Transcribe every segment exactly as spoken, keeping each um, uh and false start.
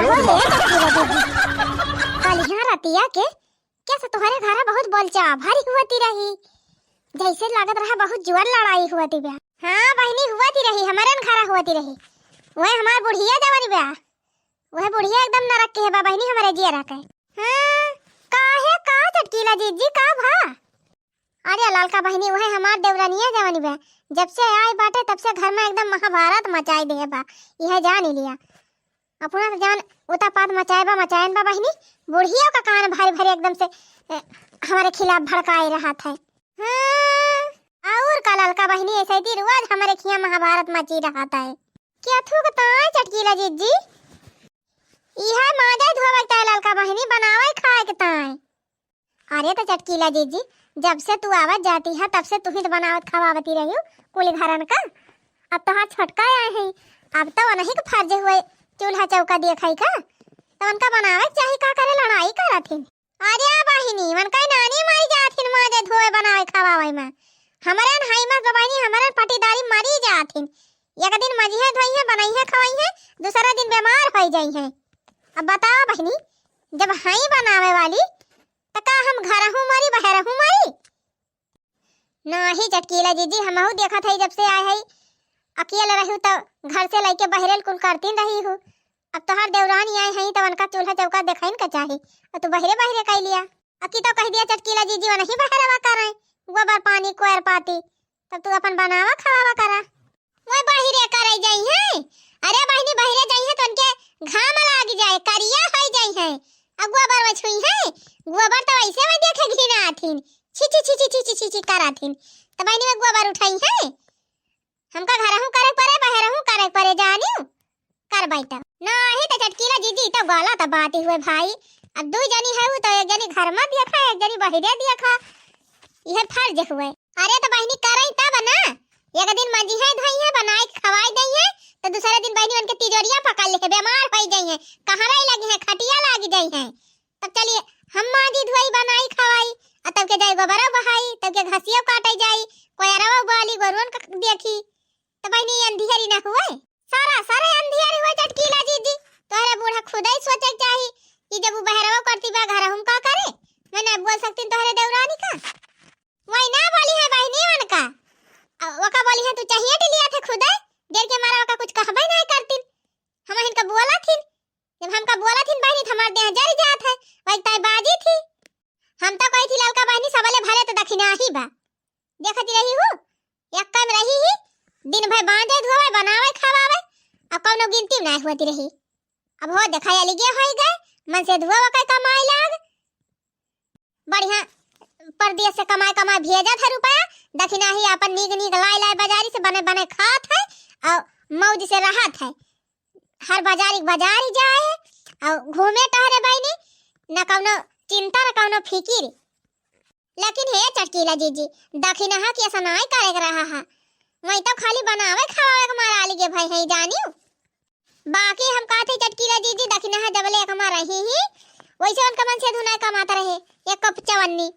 हो रे, चटकीला दीदी। कलिहा रतिया के कैसे तोहरे घरा बहुत बोलचा भारी हुवती रही, जैसे लागत रहा बहुत जुआर लड़ाई हुवती बा। हाँ बहिनी, हुवती रही, हमरे न घरा हुवती रही। वह हमार बुढ़िया जवन बा, वह बुढ़िया एकदम नरक के है बा बहिनी, हमरे जिया रखे। हाँ, काहे का चटकीला जीजी, का भा? अरे ललका बहिनी, वह हमार देवरनिया जवन बा, जब से आई बाटे तब से घर में एकदम महाभारत मचाई दे बा, यह जान ही लिया। अपना तो जान उतापात मचाए बा, मचायन बा बहिनी, बुढ़िया का कान भारी भारी एकदम से ए, हमारे खिलाफ भड़काए रहत है। हाँ, और का ललका बहिनी, ऐसे ही रोज हमारे खिया महाभारत मची रहत है। क्या थूक ताए चटकीला जीजी? इहे माजे धोवे के ताए ललका बहिनी, बनावे खाए के ताए। अरे तो चटकीला जीजी, जब से तू आवत जाती है तब से तू ही तो बनावत खवावती रही हो कुल घरन का। अब तोहार छोटका आए हैं, अब तो उन्हीं के फर्ज हुए चूल्हा चौका देखे का, तो उनका बनावे के चाही, का करे लड़ाई करत हिन। अरे बहिनी, उनका नानी मारी जात हिन माजे धोवे बनावे खवावे में। हमरे न हाई मत बहिनी, हमरे न पटीदारी मरी जात हिन। एक दिन मजिहे धोइहे, बनाइहे खवाइहे, दूसरा दिन बीमार हो जाइहे। अब बताओ बहिनी, जब हाई बनावे वाली त का हम घरहू मरी, बहरहू मरी? नाही चटकीला जीजी, हमहू देखत हई जब से आए हई, अकेले रहू त घर से लइके बहरेल कुल करतीन रही हूँ। अब तोहार देवरानी आए हई त उनका चूल्हा चौका देखाइन का चाही, और तू बहरे बहरे कई लिया। अकी तो कह दिया चटकीला जीजी, वो नहीं बहरवा करे, गोबर पानी कोयर पाती, तब तू अपन बनावा खवावा करा। वह बाहिरे करे जाई है। अरे बहिनी, बाहिरे जाई है तो उनके घाम लाग जाए, करिया हो जाई है। अब गोबर में छुई है, गोबर तो वैसे में देखे घिना आथिन, छी छी छी छी छी छी छी, छी कराथिन। तो बहिनी, वह गोबर उठाई है, हमका घरहू करे परे, बहरहू करे परे, जानियो करबै त। नाही त चटकीला जीजी, त गलत बात हुए भाई। अब दू जनी है, तो एक जनी घर में देखा, एक जनी बाहिरे देखा, यह फर्ज हुए। अरे तो बहिनी, करई तब ना, एक दिन मजिहे धोइहे, बनाई के खवाई दइहे, तो दूसरे दिन बहिनी उनके तिजोरिया पकड़ लेके बीमार हो जाइहे, कहरे लगिहे, खटिया लाग जाइहे। तब चलिए हम माजी धोई, बनाई खवाई, और तब के जाई गोबरा बहाई, तब के घसियो काटे जाई, कोयरवा बाली गोरुअन का देखी, तो बहिनी अंधियारी ना हुए। सारा सारे अंधियारी हुए चटकीला जीजी, तोहरे बूढ़ा खुदे सोचे के चाही कि जब वो बहरवा करती बा घर हम का करे, मैं ना बोल सकती तोहरे देवरानी का। वही ना बोली है बहिनी उनका। अ, ओका बोली है, "तू चाहिए टी लिया थे खुदे, डर के मारा ओका कुछ कहबे नहीं करतीन। हम इनका बोला थी, जब हमका बोला थी बहिनी, तो हमार देह जर जात है, वही ताई बाजी थी।" हम तो कही थी, "ललका बहिनी, सबले भले तो दखिना ही बा।" देखती रही हूँ, एक काम रही ही, दिन भर बांधे धोवे, बनावे, खवावे, अब कौनो गिनती नहीं होती रही। अब हो देखा, अलगे हो गए, मन से धोवे के कमाए लाग। बढ़िया परदेस से कमाए कमाए भेजत है रुपया, दखिना ही अपन नीक नीक लाए लाए बाजारी से बने बने खात है और मौज से रहत है। हर बाजारी के बाजारी जाए और घूमे टहरे बहिनी, न कौनो चिंता न कौनो फिकिर। लेकिन हे चटकीला जीजी, दखिनहा के ऐसा नाई करे के रहा है, वही तो खाली बनावे खवावे के मारा आली के भाई है जानियो। बाकी हम कहते चटकीला जीजी, दखिनहा जबले एक हमार रही ही, वैसे उनका मन से धुनाई कमात रहे, एक कप चवन्नी।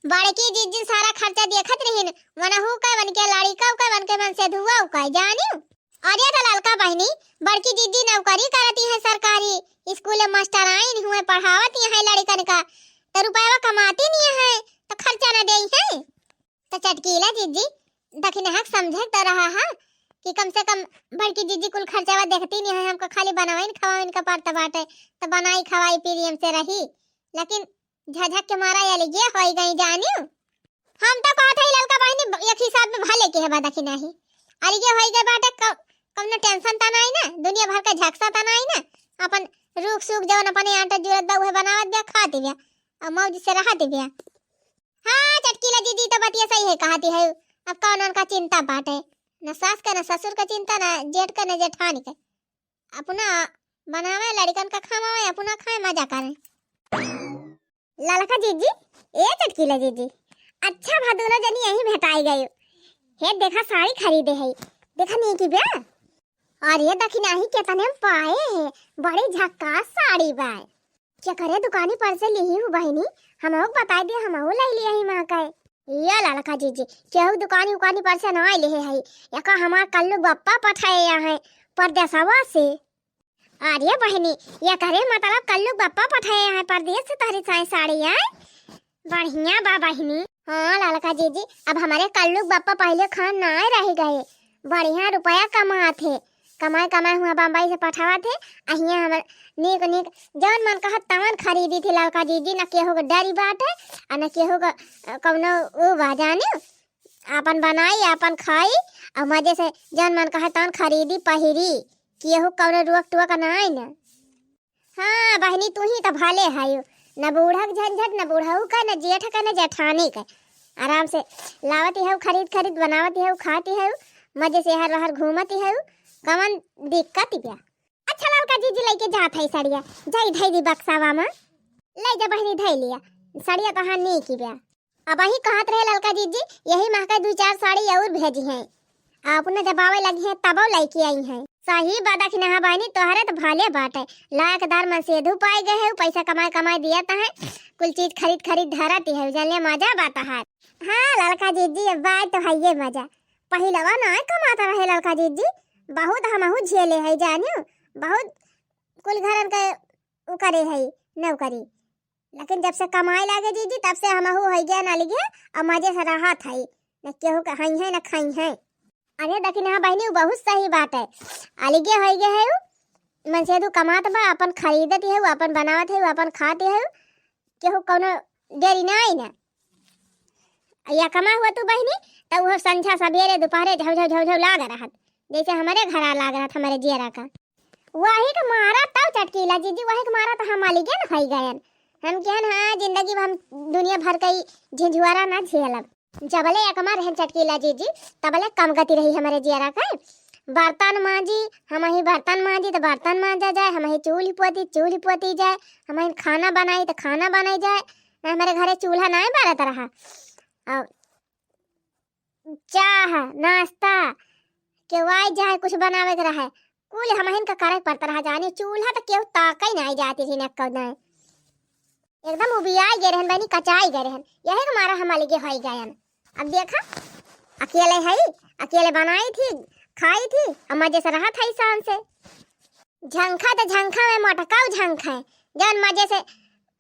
बड़की जीजी सारा खर्चा देखत रहीन, वनहू के, वन के लड़िका के, वन के मन से धुआ के, जानियो। अरे तो ललका बहिनी, बड़की जीजी नौकरी करती है सरकारी स्कूल में, मास्टराइन हुए, पढ़ावती है लड़िकन का, तो रुपया कमाती नहीं है, तो खर्चा न देई है। तो चटकीला जीजी, दखिनहा के समझे तो रहा है कि कम से कम बड़की जीजी कुल खर्चावा देखती नहीं है, हमको खाली बनावाइन खवावाइन का पड़ता बाटे, तो बनाई खवाई प्रेम से रही, लेकिन झझक के मारा अलगे होई गई जानियो। हम तो कहत हई ललका बहिनी, एक हिसाब में भले के है बा दखिनहा ही, अलगे होई गए बाटे, क-, कौनो tension त नाई ना, दुनिया भर के झकसा त नाई ना, अपन रूख सूख जवन अपने आटा जुरत बा उहे बनावत बिया, खात बिया, और मौज से रहत बिया। हाँ, चटकीला दीदी तो बतिया सही है, कहती है, अब कौन उनका चिंता बाटे, न सास का, न ससुर का चिंता, न जेठ का, न जेठानी का। अपना बनावे, लड़िकन का खवावे, अपना खाए, मजा करे। ललका जीजी, ए चटकीला जीजी, अच्छा भा दोनों जनी यहीं भेटाई गई। हे देखा, साड़ी खरीदे है, देखा नहीं की ब्या। अरे दखिनहा ही केतने में पाए है, बड़ी झक्कास साड़ी बा। केकरे दुकानी पर से लिही हूँ बहिनी, हमहू के बताई दे, हमहू ले लिया ही माँ के। ये ललका जीजी, केहू दुकानी उकानी पर से ना लिहे है, एका हमार कल्लू बप्पा पठाए यहाँ है परदेसवा से। अरे बहिनी, ये करे मतलब कल्लू बप्पा पठाए हैं परदेस से तोहरे साए साड़ी आए। बढ़िया बा बहिनी। हाँ ललका जीजी, अब हमरे कल्लू बप्पा पहिले खान नाय रह गए, बढ़िया रुपया कमात है, कमाए कमाए हुआ बम्बई से पठावत है। अहिया हमर नीक नीक जौन मन कहत तवन खरीदी थी ललका जीजी, न केहू के डरी बाटे, आ न केहू के, अ, कौनो उ बा जानी। आपन बनाई, आपन खाई, और मजे से जौन मन कहत तवन खरीदी पहिरी, केहू कौनो रोक टोक नाय न। हाँ बहिनी, तू ही त भले हयू, न बूढ़ा के झंझट, न बूढ़ऊ का, न जेठ का, न जेठानी का। आराम से लावत हऊ, खरीद खरीद बनावत हऊ, खात हऊ, मजे से हर बाहर घूमत हऊ, कवन दिक्कत बा? अच्छा ललका जीजी लइके जात है सड़िया, जाई धई दी बक्सावा में, ले जा बहिनी धई लिया, सड़िया तोहार नीक बा। अबही कहत रहे ललका जीजी, यही महका दुइ चार साड़ी और भेजी हैं। आ अपना जब आवे लगी हैं, तबो लइके आई हैं। सही बा दखिनहा बहिनी, तोहरे त भले बाटे। लायकदार मनसेधु पाए गए है, पैसा कमाए कमाए दिया तहें, कुल चीज खरीद खरीद धरती है, जान ले मजा बा तहार। हाँ ललका जीजी, अब बात तो है ये मजा। पहिलवा ना कमाता रहे ललका जीजी, बहुत हमहू झेले है जानियो, बहुत कुल घरन के उ करे है नौकरी। लेकिन जब से कमाए लागे जीजी, तब से हमहू होइ गए अलगे, और मजे से रहत है, न केहू के हई है न खाई है। अरे दखिनहा बहिनी, उ बहुत सही बात है, अलगे होइ गए है उ, मनसेधु कमात बा, अपन खरीदत है उ, अपन बनावत है उ, अपन खात है उ, केहू कौनो देरी ना आई ना। या कमा हुआ तू बहिनी, त उहो संझा सबेरे दोपहरे झौ झौ झौ झौ लाग रहत, जैसे हमरे घरा लाग रहत, हमरे जियरा का। वही के मारा तब चटकीला जीजी, वही के मारा त हम अलगे न होइ गयन। हम कहन, हाँ, जिंदगी भर हम दुनिया भर के ई झिझुआरा ना झेलब। जबले एकमा रहन चटकीला जीजी, तबले कम गति रही हमरे जियरा के। बर्तन मांजी, हमही बर्तन मांजी, त बर्तन मांजा जाए, हमही चूल्ही पोती, चूल्ही पोती जाए, हमही खाना बनाई, त खाना बनाई जाए। ना हमरे घरे चूल्हा नाय बरत रहा। और चाह, नाश्ता, केहू आइ जाए, कुछ बनावे के रहे, कुल हमहिन का करे के पड़त रहा जानी। चूल्हा त केहू ताकइ नाहीं जाती रही, न कउनो। एकदम उबियाइ गए रहन बहिनी, कचाइ गए रहन, यही के मारा हम अलगे होइ गयन। अब देखा, अकेले हई, अकेले बनाई थी, खाई थी, अब मजे से रहत हई शान से। झंखा त झंखा में मोटकाऊ झंखा है, जौन मजे से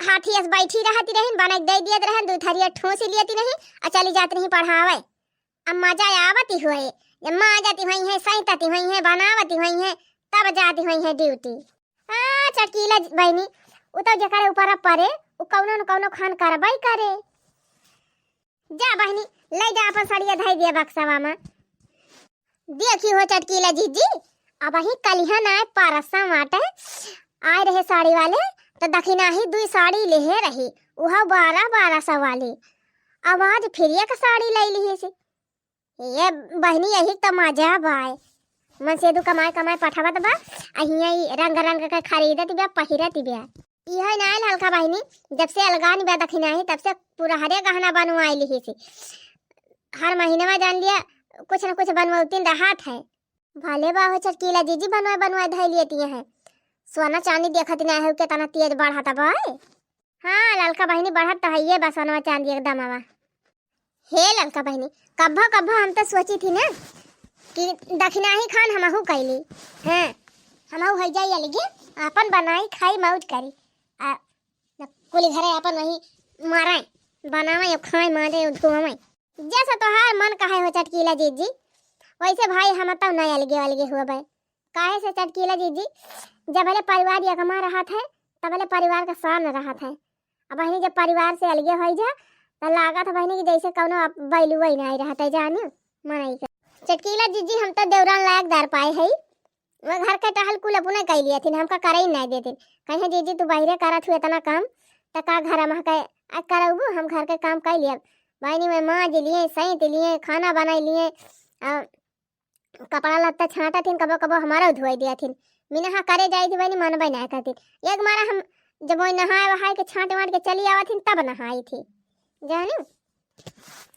हाथी अस बैठी रहती रहिन, बनाइ के दे दियत रहन, दुइ थरिया ठूंसी लियती रही, आ चली जात रही पढ़ावे। अब मजा आवती होए, जब मांजती होइहैं, सैंतती होइहैं, बनावती होइहैं, तब जाती होइहैं ड्यूटी। हाँ, चटकीला ज-, बहिनी, उ तो जेकरे ऊपर परे, उ कउनो न कउनो खान करबइ करे। जा बहिनी, लइ जा अपन सड़िया धइ दिया बक्सवा में। देखी हो चटकीला जीजी, अबहीं कलिहा नाय परसों बाटे, आए रहे साड़ी वाले, त दखिनाही दुइ साड़ी लेहे रही, उहउ बारह बारह सौ वाली। अब आज फिर एक साड़ी लइ लिहिस। ए बहिनी, यही त मजा बाय। मनसेधू कमाए कमाए पठावत बा, आ हियाँ ई रंग रंग के खरीदत बिया, पहिरत बिया। इहइ नाय ललका बहिनी, जब से अलगान बिया दखिनाही, तब से पुरहरे गहना बनवाइ लिहिस। हर महीनवा जान लिया, कुछ न कुछ बनवतिन रहत है। भले बा हो चटकीला जीजी, बनवाए बनवाए धइ लियती हैं। सोना चांदी देखत नाय हो, केतना तेज बढ़त बाय। हाँ ललका बहिनी, बढ़त त हइये बा सोनवा चांदी एकदम आवा। हे ललका बहिनी, कब्बो कब्बो हम त सोची थी ना कि दखिनाही खान हमहू कइली। हाँ, हमहू होइ जाई अलगे, आपन बनाई खाई मौज करी। आ, न कुली घरे आपन वही मारे, बनावे, खाए, मांजे, धोवे। जैसे तोहार मन कहे हो चटकीला जीजी, वैसे भाई हम तउ नाय अलगे अलगे होबे। काहे से चटकीला जीजी, जबले परिवार एकमा रहत है, तबले परिवार का शान रहत है। अब बहिनी जब परिवार से अलगे होइ जा, त लागत है बहिनी कि जैसे कउनो अप-, value ही नाय रहत है, जानियो, मनई के। चटकीला जीजी, हम तउ देवरान लायक दर पाए हई, वो घर के टहल कुल अपने कइ लियथिन, हमका करइ नाय देथिन। कहे, "जीजी, तू बहिरे करत हू एतना काम, त का घर में के आ करबू, हम घर के काम कइ लियब।" बहिनी में मांज लिए, सैंत लिए, खाना बनाइ लिए, आ कपड़ा लत्ता छांटत हिन, कबो कबो हमरउ धोइ दियत हिन। मिनहा करे जाई थी बहिनी, मनबइ नाय करती। एक मारा हम जब वही नहाए वहाए के छांट वांट के चली आवत हिन, तब नहाई थी, जानी।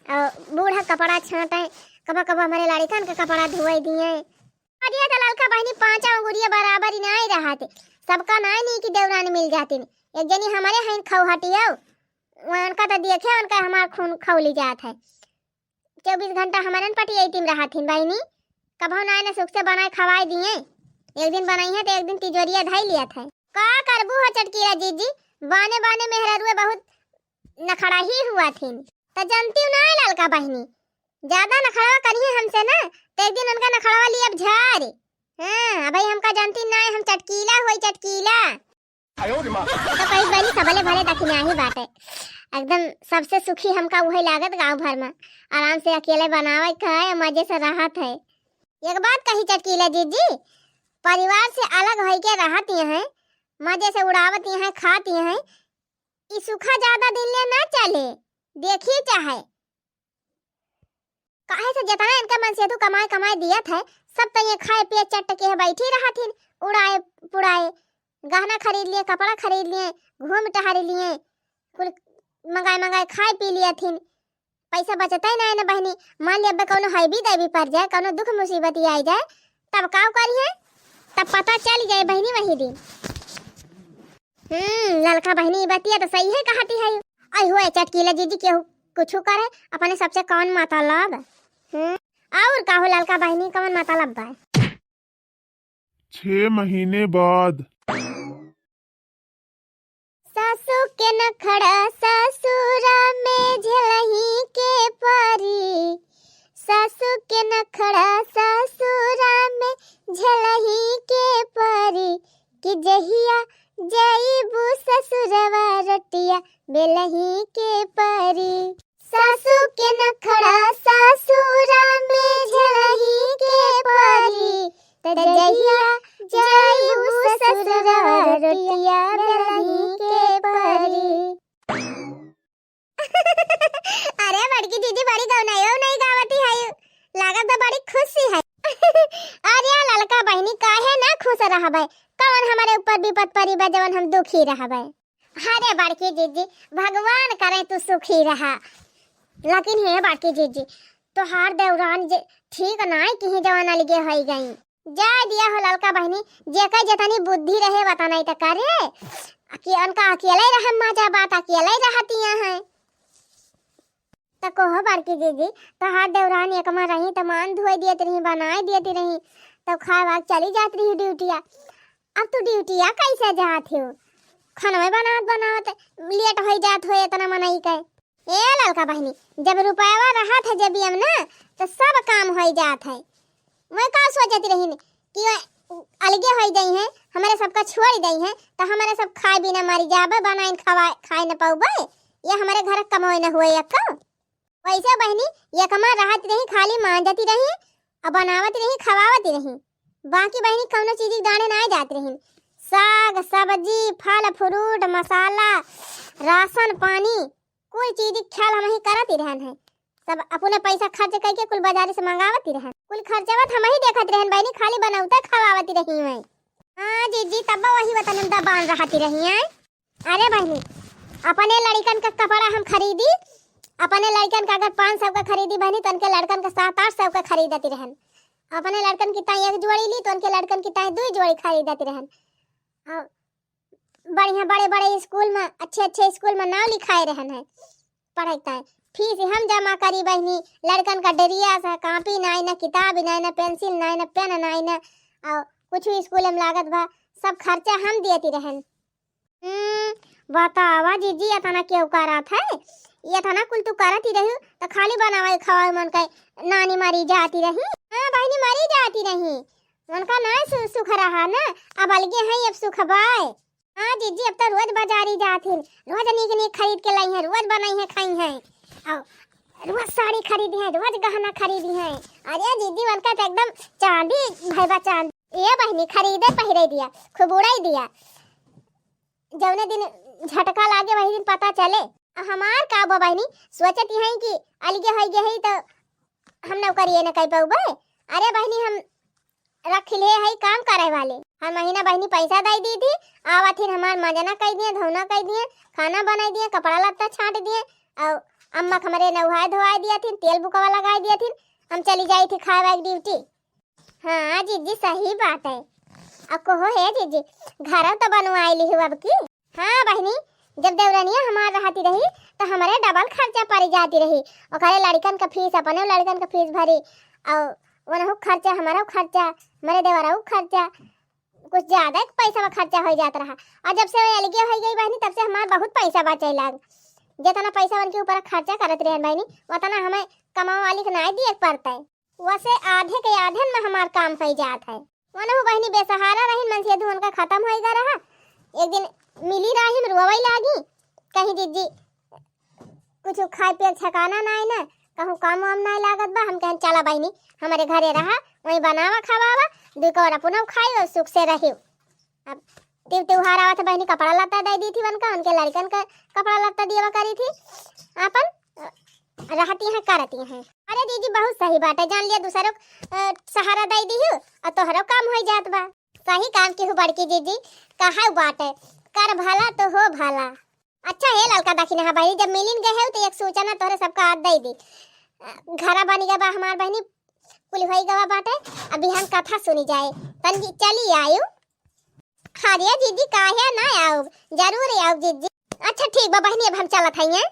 और बूढ़ा कपड़ा छांटे, कबो कबो हमरे लड़िकन के कपड़ा धोइ दिए। अरे त ललका बहिनी, पांचा अंगुरिया बराबर ही नाय रहत, सबका नाय नीक देवरान मिल जातिन। एक जनी हमरे हइन खौहटी हउ, उनका त देखे उनका हमार खून खौली जात है। चउबीस घंटा हमरन पटियैती में रहत हिन बहिनी, कबहु नाय न सुख से बनाए खवाए दिए। एक दिन बनाई है तो एक दिन तिजोरिया धई लिया था। का करबू हो चटकीला जीजी, बाने बाने मेहररुए बहुत नखड़ाही हुआ थिन। त जनती ना ललका बहिनी, ज्यादा नखड़वा करिहे हमसे ना, तो एक दिन उनका नखड़वा लिए अब झार। हाँ, अबही हमका जनती ना, हम चटकीला होई चटकीला। तो कही बहिनी सबले भले दखिनाही बाटे, एकदम सबसे सुखी हमका उहे लागत गाँव भर में। आराम से अकेले बनावे के है, मजे से रहत है। एक बात कही चटकीला जीजी, परिवार से अलग होई के रहत यहाँ, मजे से उड़ावत यहाँ, खात यहाँ, ई सुखा ज्यादा दिन ले ना चले, देखी चाहे। काहे से जितना इनका मन से तू कमाए कमाए दियत है, सब तो ये खाए पिए चट के है बैठी रहत हिन, उड़ाए पुड़ाए, गहना खरीद लिए, कपड़ा खरीद लिए, घूम टहर लिए, कुल मंगाए मंगाए खाए पी लिए थिन। पैसा बचता ही नहीं ना बहिनी, मान लिया अब कौनो हैवी दैवी पड़ जाए, कौनो दुख मुसीबत आई जाए, तब का करिए? तब पता चल जाए बहिनी वही दिन। हम्म, ललका बहिनी, ई बतिया तो सही है कहती है। आई हुए चटकीला जीजी, केहू कुछ करे, अपने सबसे कौन मतलब? हम्म, और का हो ललका बहिनी, कौन मतलब बा? छह महीने बाद। सासू के नखड़ा ससुरा में झेलही के परी, सासू के नखड़ा ससुरा में झेलही के परी, कि जहिया जइबू ससुरवा रोटिया बेलही के परी। सासू के नखड़ा ससुरा में झेलही के परी, त जहिया जइबू ससुरवा रोटिया बेलही के परी। अरे बड़की दीदी बड़ी गौनाई नहीं गावती है, लागत बा बड़ी खुशी है। अरे ललका बहिनी काहे ना खुश रहबे, कौन हमारे ऊपर विपत परी बा जवन हम दुखी रहबे? अरे बड़की जीजी, भगवान करे तू सुखी रहा। लेकिन हे बड़की जीजी, तोहार देवरान जे ठीक नाई किहीं जवन अलगे होई गई। जाए दिया हो ललका बहिनी, जेकर जेतनी बुद्धि रहे वतनाई त करे, कि उनका अकेले रहे मजा बात अकेले रहतिया हैं। त कहो बड़की जीजी, तोहार देवरान एकमा रही त मान धोए दियत रही, बनाए दियत रही, तब खाए वाए चली जात रही ड्यूटिया। अब तू ड्यूटिया कैसे जात हो? खानवे बनावत बनावत लेट होई जात हो इतना मनई के। ए ललका बहिनी, जब रुपयावा रहत है जेबिया में ना, तो सब काम होई जात है। मैं का सोचत रही कि अलगे होई जाई हैं, हमारे सबका छोड़ दई हैं, तो हमारे सब खाए बिना मरी जाबे, बनाइन खवाए खाए न पउबे, ये हमारे घर कमाए न हुए एक्को। वैसे बहिनी, एकमा रहत रही, खाली मांजती रही, अब बनावत रही, खवावत रही, बाकी बहिनी कौनो चीज के दाने ना जात रही। साग सब्जी, फल फ्रूट, मसाला, राशन पानी, कोई चीज के ख्याल हम ही करत ही रहन है। सब अपने पैसा खर्च करके कुल बाजारी से मंगावत ही रहन, कुल खर्चवा त हम ही देखत रहन बहिनी, खाली बनौते खवावत ही रही हैं। हाँ जीजी, तब वही वतन में दबान रहती रही हैं। अरे बहिनी, अपने लड़िकन का कपड़ा हम खरीदी, अपने लड़िकन का अगर पाँच सौ का खरीदी बहिनी, तो उनके लड़कन का सात आठ सौ का खरीदती रहन। अपने लड़कन की ताई एक जोड़ी ली, तो उनके लड़कन की ताई दुई जोड़ी खरीदती रहन। और बढ़िया बड़े बड़े स्कूल में, अच्छे अच्छे स्कूल में नाम लिखाए रहन है पढ़ाई ताई। फीस हम जमा करी बहिनी, लड़कन का ड्रेस है, कापी नाई ना, किताब नाई ना, पेंसिल नाई ना, पेन नाई ना, और कुछ भी स्कूल में लागत बा, सब खर्चा हम दियती रहन। हम्म, बतावा जीजी, इतना क्यों करत है? इतना कुल तू करत ही रही, तो खाली बनावे खावे मन के नानी मरी जाती रही। हाँ बहिनी, मरी जाती रही, उनका ना सु-, सुख रहा ना, अब अलगे हैं, अब सुख बाय। हाँ जीजी, अब तो रोज बाजारी जात हैं, रोज नीक नीक खरीद के लाई हैं, रोज बनाई हैं, खाई हैं, और रोज साड़ी खरीदी हैं, रोज गहना खरीदी हैं। अरे जीजी, उनका तो एकदम चांदी भैबा चांदी। ए बहिनी, खरीदे पहिरे दिया, खूब उड़ाई दिया। जौने दिन झटका लागे वही दिन पता चले। आ हमार का बा बहिनी, सोचत ही हैं कि अलगे होई गए है तो हम नौकरी न कर पउबे। अरे बहिनी, हम रख ले है काम करे वाले, हर महीना बहिनी पैसा दे दी थी, आवत ही हमार मजना कर दिए, धोना कर दिए, खाना बनाई दिए, कपड़ा लत्ता छाट दिए, और अम्मा के हमरे नहाए धोआए दिया थी, तेल बुकवा लगाए दिया थी, हम चली जाई थी खाए वाए ड्यूटी। हाँ जीजी, सही बात है। अब कहो हे जीजी, घर तो बनवाई ली हो अब की? हाँ बहिनी, जब देवरनिया हमार रहती रही तो हमारे डबल खर्चा पड़ जाती रही। ओकरे लड़कन का फीस, अपने लड़कन का फीस भरी, और वनहु खर्चा, हमारा खर्चा, हमारे देवरहु खर्चा, कुछ ज्यादा पैसा खर्चा होइ जात रहा। और जब से अलगे होइ गई बहिनी, तब से हमार बहुत पैसा बचे लाग। जितना पैसा उनके ऊपर खर्चा करत रहन बहिनी, उतना हमें कमावा वाली के नाई दिए के पड़ता है। वैसे आधे के आधे में हमार काम होइ जात है। वनहु बहिनी बेसहारा रहिन, मन से धुन का खत्म होइ गया रहा। एक दिन मिली रही, रोवै लागी, कहीं, "जीजी, कुछ खाए पिए के ठिकाना नाई ना, कहूँ काम वाम नाई लागत बा।" हम कहन, "चला बहिनी, हमरे घरे रहा, वहीं बनावा खवावा, दुई कौर अपनो खाई और सुख से रही।" अब त्यों-, त्योहार आवत है बहिनी, कपड़ा लत्ता दे दी थी उनका, उनके लड़कन का कपड़ा लत्ता दिया करी थी, अपन रहती हैं, करती हैं। अरे जीजी, बहुत सही बात है, जान लिया, दूसरों को, अ, सहारा दे दी हूँ और तोहरो काम होइ जात बा। सही काम की हूँ बड़की जीजी, कहा बात है, कर भला तो हो भला। अच्छा हे ललका दखिनहा बहिनी, जब मिलिन गए हो तो एक सूचना तोहरे सबका आज दे दी। अ, घरा बनी गवा हमार बहिनी, कुल होई गवा बाटे, अभी हम कथा सुनी जाए, तन जी चली आयु। अरे जीजी, काहे ना आउब, जरूर आउब जीजी। अच्छा ठीक बा बहिनी, अब हम चलत हई हैं।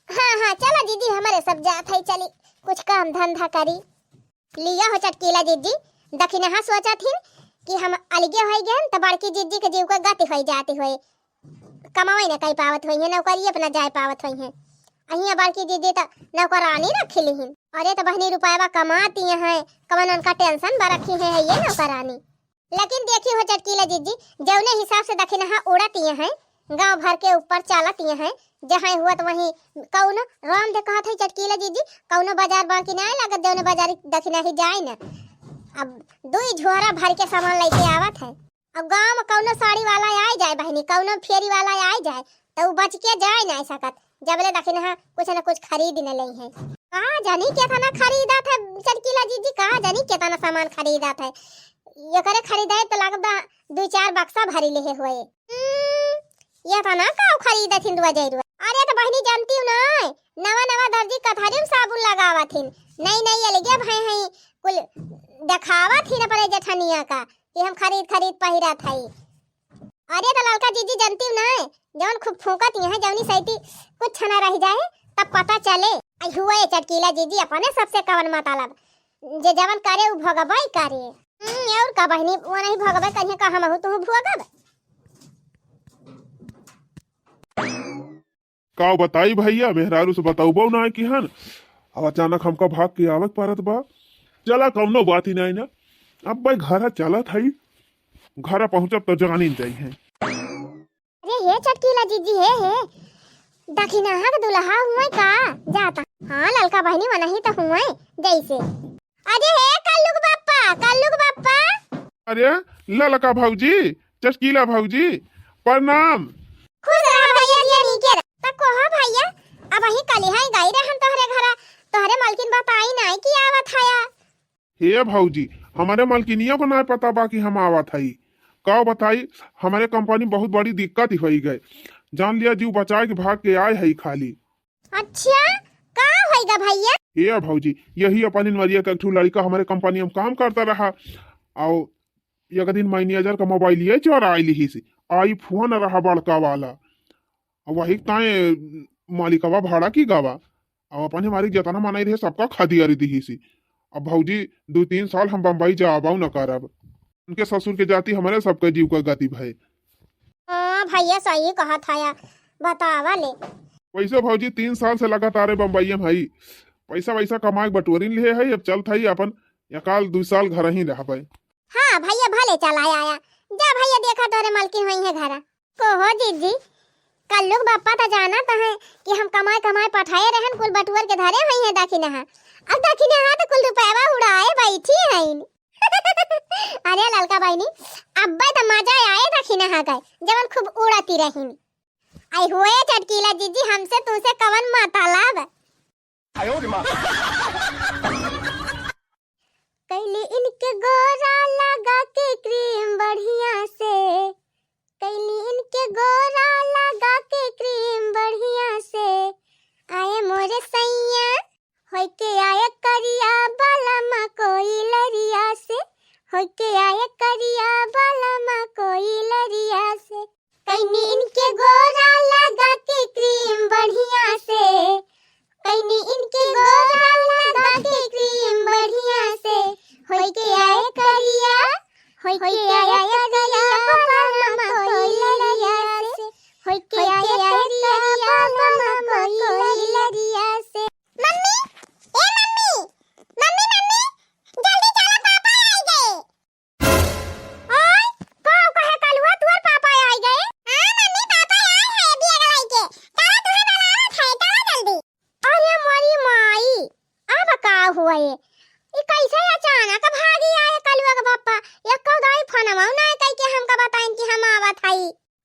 हाँ, हाँ, चला जीजी, हमरे सब जात हई, चली कुछ काम धंधा करी। लिया हो चटकीला जीजी, दखिनहा सोचत हिन कि हम अलगे होइ गए त बड़की जीजी के जीव के गति होइ जाती होए, कमावे न कई पावत होई है, नौकरी अपना जाए पावत होई है। अहिया बड़की जीजी त नौकरानी रखी ली हिन। अरे त बहिनी, रुपया कमाती हैं, कवन उनका टेंशन बा रखी है ये नौकरानी। लेकिन देखी हो चटकीला जीजी, जौने हिसाब से दखिनहा उड़ती हैं, गांव भर के ऊपर चलती हैं, जहाँ हुआ तो वहीं कौनो राम दे कहत है चटकीला जीजी, कौनो बाजार बाकी नाई लागत, जौने बाजार दखिनहा जाए न। अब दुई झोरा भर के सामान लेके आवत है। अब गांव में कौनो साड़ी वाला आए जाए बहिनी, कौनो फेरी वाला आए जाए, तो उ बच के जाए नाई सकत, जबले दखिनहा कुछ न कुछ खरीद न लेई है। का जानी केतना खरीदत है चटकीला जीजी, का जानी केतना सामान खरीदत है। एकरे खरीदे तो लागत बा दुई चार बक्सा भरी लेहे होए। हम्म, एतना का खरीदत हिन रुआ जय रुआ? अरे त बहिनी, जानती हूँ ना, नवा नवा दर्जी कथरी में साबुन लगावत हिन, नई नई अलगे भय हैं, कुल देखावत हिन अपने जेठनिया का कि हम खरीद खरीद पहिरत हई। अरे त ललका जीजी, जानती हूँ ना, जौन खूब फूंकत ही हैं, जौनी सैती कुछ न रह जाए, तब पता चले। आई हुआ ये चटकीला जीजी, अपने सबसे कवन मतलब, जे जवन करे उ भोगबई करे। हम्म, और का बहिनी, वो नहीं भोगबे करिए का, हमहू तू भोगब। का बताई भैया, मेहरारू से बतौबो ना कि हन, अब अचानक हमका भाग के आवक परत बा। चला, कौनो बात ही नहीं ना, अब भाई घर चलत हई, घर पहुँचब तो जानी जाई है। अरे हे चटकीला जीजी, हे, हे, दखिनहा के दुल्हा हुए का जाता? हाँ ललका बहिनी, वनही तो हुए जैसे। अरे हे कल्लुक बप्पा, कल्लुक बप्पा। अरे ललका भौजी, चटकीला भौजी, प्रणाम। खुश रहा भैया, जिया नीके रहा। त कहा भैया, अबहीं कलिहा गई रहन तोहरे घरा, तोहरे मलकिन बताई नाई कि आवत हया। हे भौजी, हमरे मलकिनिया को नाई पता बा कि हम आवत हई। का बताई, हमरे कंपनी बहुत बड़ी दिक्कत ही होई गए। जान लिया, जीव बचाए के भाग के आए हई खाली। अच्छा, का होई गा भैया? हे भौजी, यही अपन इनवरिया के एक ठो लड़का हमरे कंपनी में काम करता रहा, और एक दिन मैनेजर का मोबाइल ये चोराई लिहिस। iPhone रहा बड़का वाला, और वही ताए मालिकवा भाड़ा की गवा, और अपने मालिक जितना मनई रहे सबका खदियारी दिहिस। अब भौजी, दू तीन साल हम बम्बई जाबो न करब। उनके ससुर के जाति हमरे सबके जीव का गति भय। हाँ भैया, सही कहत हया, बतावा ले। वैसे भौजी, तीन साल से लगातार बम्बई में हई, पैसा वैसा कमाए के बटोरिन लिहे हई, अब चलत हई अपन एकाल दू साल घर ही रहबे। हाँ भैया, भले चला आया। जा भैया, देखा तोहरे मलकिन होई है घरा। कहो जीजी, कल्लुक बप्पा त जानत हैं कि हम कमाए कमाए पठाए रहन, कुल बटुअर के धरे होई है दखिनहा। अब दखिनहा त कुल रुपयवा उड़ाए बैठी हईन। अरे ललका बहिनी, अब्बे त मजा आए दखिनहा के, जवन खूब उड़ती रहीन। आई हुए चटकीला जीजी, हमसे तुमसे कवन मतलब? कैली इनके गोरा लगा के क्रीम बढ़िया से, कैली इनके गोरा लगा के क्रीम बढ़िया से। आए मोरे सैया, होइके आए करिया बलमा कोई लरिया से, होइके आए करिया बलमा कोई लरिया से। कैनी इनके गोरा लगा के क्रीम बढ़िया से, कैनी इनके गोरा लगा के क्रीम बढ़िया से, होइके आए करिया, होइके आए करिया।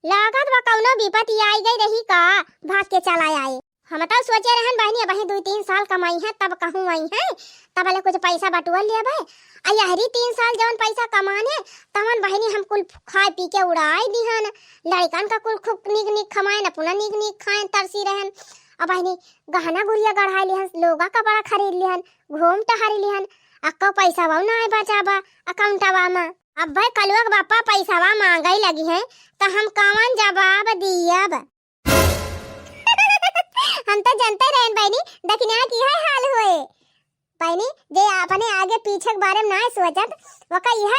लागत बा कउनो विपत्ति आई गई रही का, भाग के चला आए। हम तो सोचे रहन बहिनी, अबहीं दुइ तीन साल कमाइहैं, तब कहूँ अइहैं, तब ले कुछ पैसा बटुअर लेबे। आ यहरी तीन साल जउन पैसा कमाने, तवन बहिनी हम कुल खाए पी के उड़ाए दिहन। लड़िकन का कुल खूब नीक नीक खमाएन, अपना नीक नीक खाएन, तरसी रहन। अब बहिनी गहना गुरिया गढ़ाए लिहन, लोगा कपड़ा खरीद लिहन, घूम टहरी लिहन। अक्को पैसा बा ना आए बचा बा अकाउंटवा में। अब भाई कलुआ के बापा पैसावा मांगे लगिहैं, त हम कवन जवाब दियब? हम तो जनते रहन बहिनी, दखिना की है हाल होए। बहिनी, जे अपने आगे पीछे के बारे में ना सोचत, वका यह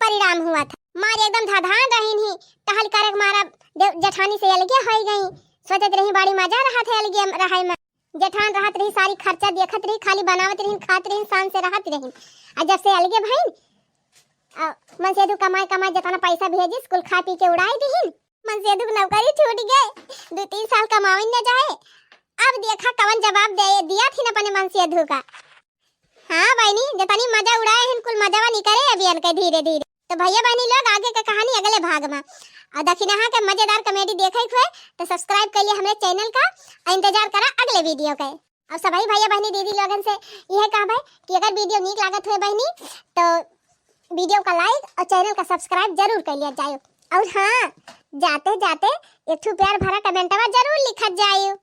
परिणाम हुआ था। मारे एकदम धधान रहिन ही, टहल करे के मारा दे-, जेठानी से अलगे होई गई। सोचत रही बड़ी मजा रहत है अलगे रहे में। जेठान रहत रही, सारी खर्चा देखत रही, खाली बनावत रही, खात रही, शान से रहत रही। आ जब से अलगे भइन, आ, मनसेधू कमाए कमाए जितना पैसा भेजिस, कुल खा पी के उड़ाई दिहिन। मनसेधू के नौकरी छूट गए, दुइ तीन साल कमावे न जाए। अब देखा कवन जवाब दे दिया थी न अपने मनसेधू का। हाँ बहिनी, जितनी मजा उड़ाए हिन, कुल मजावा निकरे अभी इनके धीरे धीरे। तो भैया बहिनी लोग, आगे के कहानी अगले भाग में। और दखिनहा के मजेदार comedy देखे के हुए तो subscribe कर लिए हमरे channel का, और इंतजार करा अगले video के। अब सभी भैया बहिनी दीदी लोगन से यह कहबे कि अगर video नीक लागत हुए बहिनी तो video का like और channel का subscribe जरूर कर लिया जाए। और हाँ, जाते जाते एक ठो प्यार भरा कमेंटवा जरूर लिखत जाए।